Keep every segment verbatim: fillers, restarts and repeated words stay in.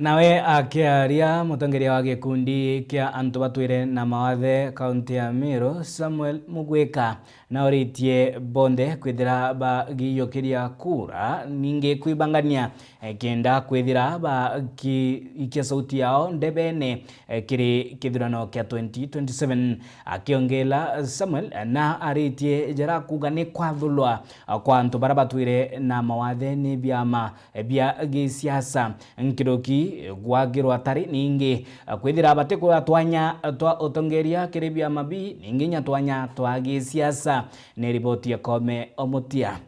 Nawe akiaria, mutongeria wa gikundi kia antu batwire na mawathe kaunti ya Meru, Samuel Mugwika, nauritie bonthe kwithira bagiiyukiria kura, ningi kwibangania, eh, kenda kwithira bakiikia sauti yao ndebene, eh, kiri kithurano kia twenty twenty-seven. Akiongela, Samuel na aritie jara kuuga ni kwathulwa, ah, kwa antu bara batwire na mawathe ni biama bia gisiasa, nkiruki gwakirwa tari ningi, kwithira batikwaa twanya twa utongeria kiri biama bi, ningi nya twanya twa gisiasa. Ni riboti ya Kome Omutia.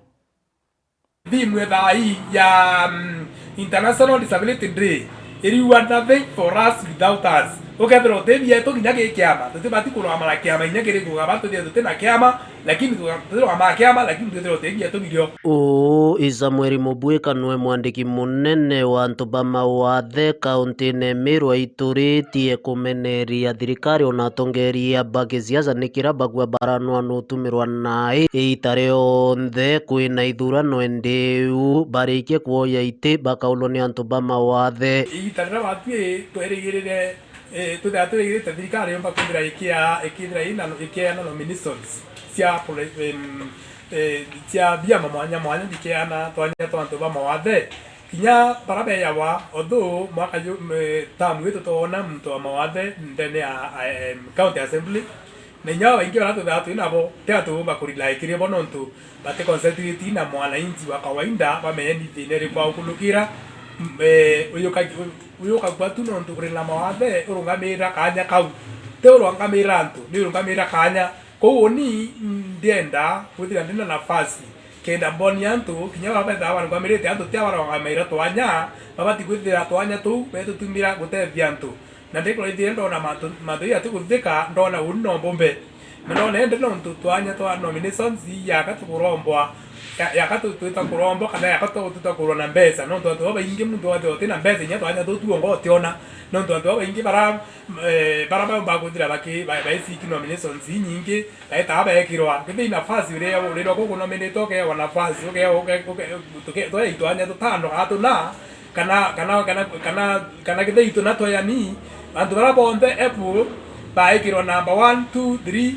Thimu thaa ii ya, mm, International Disability Day iriuga nothing for us without us. Ukethira uti bietu kinya gi kiama, tutibati kurwamana kiama kinya kiriku, gaba tuthie tuti na kiama, lakini tuga-, tutirwamana kiama, lakini twithirwa tuti bietu birio. Uu i Samuel Mubwika, nwe mwandiki munene wa antu ba mawathe kauntine Meru, aituritie kumeneria thirikari ona atongeria ba kisiasa ni kira bagua baranwa nutumirwa nai iita rionthe kwina ithurano, indi iu barikie kuoya iti bakaulwa ni antu ba mawathe. Iita riria batwi twerigirire Eh, twithira twirigirite thirikari yomba kwithira ikia-, ikithira ina, ikiana nominations cia pole-, em, eh, cia biama mwanya mwanya, bikeana twanya twa antu ba mawathe. Kinya bara beyawa, although mwaka ju-, me-, term ii tutona muntu wa mawathe ndene ya, em, county assembly, na inya babaingi bara twithaga twi nabo, ti antu bumba kurely kiri bo, nontu bati concentrate na mwananchi wa kawaida, bamenye ni thina iriku aukunukira. M-, eh, uyu ka-, uyu ukagua tu nontu uri na mawathe, urungamira kanya kau. Ti urungamira antu, ni urungamira kanya. Kou uni ndienda kwithira ndina nafasi, kenda mbonia antu, kinya baba bethaga barungamirite antu, ti abarungamaira twanya, babati kwithira twanya tuu betutumira gutethia antu. Na ndikuraithire ndona mantu, mantu ii atikuthika, ndona uni no mbumbe. Na ndona indi nontu twanya twa nominations ii yaka tukurombwa, ya-, yaka tu-, twita kurombwa, kana yaka tu-, twita kurwa na mbeca. Nontu antu babaingi muntu wathira uti na mbeca, inya twanya tuu tuonga utiona. Nontu antu babaingi bara, eh, bara baumba kwithira baki-, ba-, baisiki nominations inyingi, baetaa beekirwa. Kethira i nafasi uria urirwa kuku nominate, ukeewa nafasi, uke-, uke-, uke-, tuke-, twe itwanya tutano kana tuna, kana, kana, kana, kana, kana kethira ituna tweyani, antu bara bonthe ebu baekirwa number one, two, three,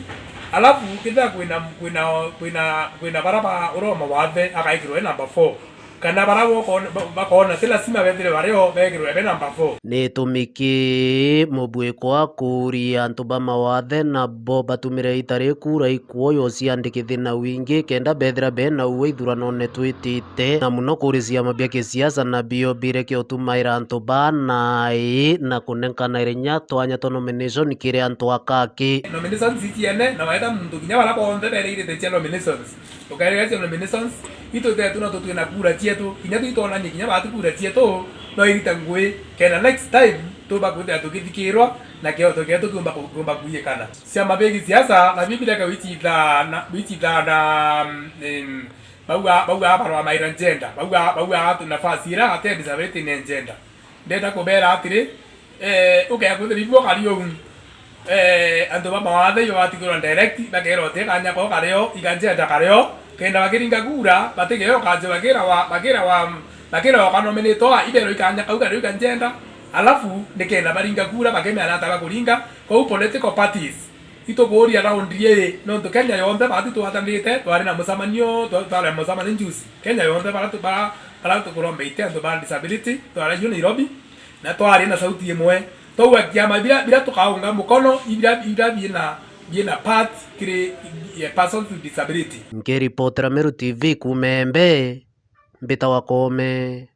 alafu kethira kwina, kwina, kwina, kwina bara ba uroma wathe, agaekirwa e number four. Kana bara bokona, ba-, bakona ti lazima bethire bario, beekirwe be number four. Ni gitumi ki Mubwiko akuuria antu ba mawathe nabo batumire iita rii kura ikuoya uciandikithie na wingi, kenda bethira bena uwe ithuranone twitite, na muno kuri ciama bia kisiasa nabio bireke utumaira antu ba nai na kunenkana inya twanya twa nomination kiri antu akaki. Nominations iciene, na waeta muntu kinya bara bonthe bereirite cia nominations. Ukaereria cia nominations, itwithe tu no tutwi na kura cietu, kinya tu itwonanie kinya baatu kura cietu, no irita ngui, kenda next time tuba kwithira tukithikirwa na kioto kietu kiumba ku-, kiumba kuiyikana. Ciama bia gisiasa nabio bireke gwicithana, gwicithana, mm, em, bauga, bauga barwa maira njenda, bauga, bauga atu nafasi ira ate disability ne njenda. Ndenda kubera atiri, eh, ukea kwithira ibwo kari uu, eh, antu ba mawathe ibo batigirwa direct, bakeerwa uti kanya kao kario, iga njenda kario, kenda bakiringa kura, batigeo kanje bakira wa, bakira wa, bakira wa kanominitwa, iberwa ikanya kau kario iga njenda, alafu nikenda baringa kura, bakemea nata bakuringa, kou political parties, itukuuria raundi ii, nontu Kenya yonthe baati twatanite, twari na mucemanio, twa-, twari na mucemanio juzi. Kenya yonthe bara tu-, bara, bara tukurombeite antu ba disability, twari ju Nairobi, na twari na sauti imwe. Twauga kiama bira, bira tukaunga mukono, ibira, ibira bina, bina part kiri, eh, persons with disability. Nkiripotera Meru T V kuuma Embe, mbita wa Koome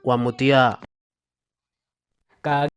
wa Mutia. Ka-